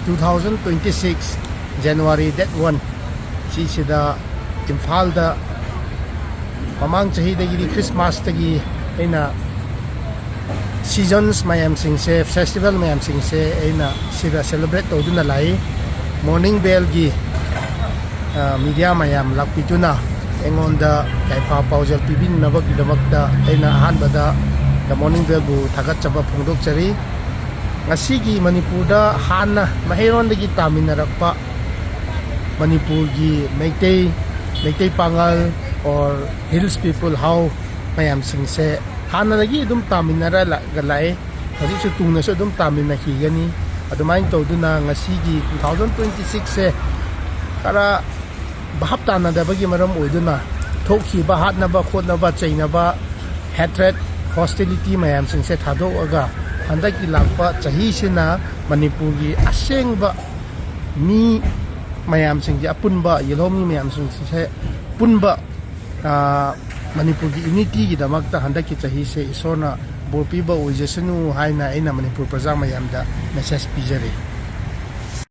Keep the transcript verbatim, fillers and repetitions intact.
Two thousand twenty six January date one ꯁꯤꯁꯤꯗ ꯏꯝꯐꯥꯜꯗ ꯃꯃꯥꯡ ꯆꯍꯤꯗꯒꯤꯗꯤ ꯈ꯭ꯔꯤꯁꯃꯥꯁꯇꯒꯤ ꯑꯩꯅ seasons ꯃꯌꯥꯝꯁꯤꯡꯁꯦ, festival ꯃꯌꯥꯝꯁꯤꯡꯁꯦ ꯑꯩꯅ ꯁꯤꯗ celebrate ꯇꯧꯗꯨꯅ ꯂꯥꯛꯏ꯫ Morning Bellꯒꯤ ꯃꯤꯗꯤꯌꯥ ꯃꯌꯥꯝ ꯂꯥꯛꯄꯤꯗꯨꯅ ꯑꯩꯉꯣꯟꯗ ꯌꯥꯏꯐ ꯄꯥꯎꯖꯦꯜ ꯄꯤꯕꯤꯅꯕꯒꯤꯗꯃꯛꯇ ꯑꯩꯅ ꯑꯍꯥꯟꯕꯗ The Morning Bellꯕꯨ ꯊꯥꯒꯠꯆꯕ ꯐꯣꯡꯗꯣꯛꯆꯔꯤ꯫ ꯉꯁꯤꯒꯤ ꯃꯅꯤꯄꯨꯔꯗ ꯍꯥꯟꯅ ꯃꯍꯩꯔꯣꯟꯗꯒꯤ ꯇꯥꯃꯤꯟꯅꯔꯛꯄ ꯃꯅꯤꯄꯨꯔꯒꯤ ꯃꯩꯇꯩ, ꯃꯩꯇꯩ ꯄꯥꯉꯜ or hills people, ꯍꯥꯎ ꯃꯌꯥꯝꯁꯤꯡꯁꯦ ꯍꯥꯟꯅꯗꯒꯤ ꯑꯗꯨꯝ ꯇꯥꯃꯤꯟꯅꯔ ꯂꯥꯛ-, ꯂꯥꯛꯑꯦ꯫ ꯍꯧꯖꯤꯛꯁꯨ ꯇꯨꯡꯗꯁꯨ ꯑꯗꯨꯝ ꯇꯥꯃꯤꯟꯅꯈꯤꯒꯅꯤ꯫ ꯑꯗꯨꯃꯥꯏꯅ ꯇꯧꯗꯨꯅ ꯉꯁꯤꯒꯤ two thousand twenty sixꯁꯦ ꯈꯔ ꯚꯥꯞ ꯇꯥꯅꯗꯕꯒꯤ ꯃꯔꯝ ꯑꯣꯏꯗꯨꯅ ꯊꯣꯛꯈꯤꯕ ꯍꯥꯠꯅꯕ ꯈꯣꯠꯅꯕ, ꯆꯩꯅꯕ, hatred, hostility ꯃꯌꯥꯝꯁꯤꯡꯁꯦ ꯊꯥꯗꯣꯛꯑꯒ ꯍꯟꯗꯛꯀꯤ ꯂꯥꯛꯄ ꯆꯍꯤꯁꯤꯅ ꯃꯅꯤꯄꯨꯔꯒꯤ ꯑꯁꯦꯡꯕ ꯃꯤ ꯃꯌꯥꯝꯁꯤꯡꯁꯦ, ꯑꯄꯨꯟꯕ ꯌꯦꯜꯍꯧꯃꯤ ꯃꯌꯥꯝꯁꯤꯡꯁꯦ ꯄꯨꯟꯕ, ꯃꯅꯤꯄꯨꯔꯒꯤ unityꯒꯤꯗꯃꯛꯇ ꯍꯟꯗꯛꯀꯤ ꯆꯍꯤꯁꯦ ꯏꯁꯣꯔꯅ ꯕꯣꯔ ꯄꯤꯕ ꯑꯣꯏꯖꯁꯅꯨ ꯍꯥꯏꯅ ꯑꯩꯅ ꯃꯅꯤꯄꯨꯔ ꯄ꯭ꯔꯖꯥ ꯃꯌꯥꯝꯗ message ꯄꯤꯖꯔꯤ꯫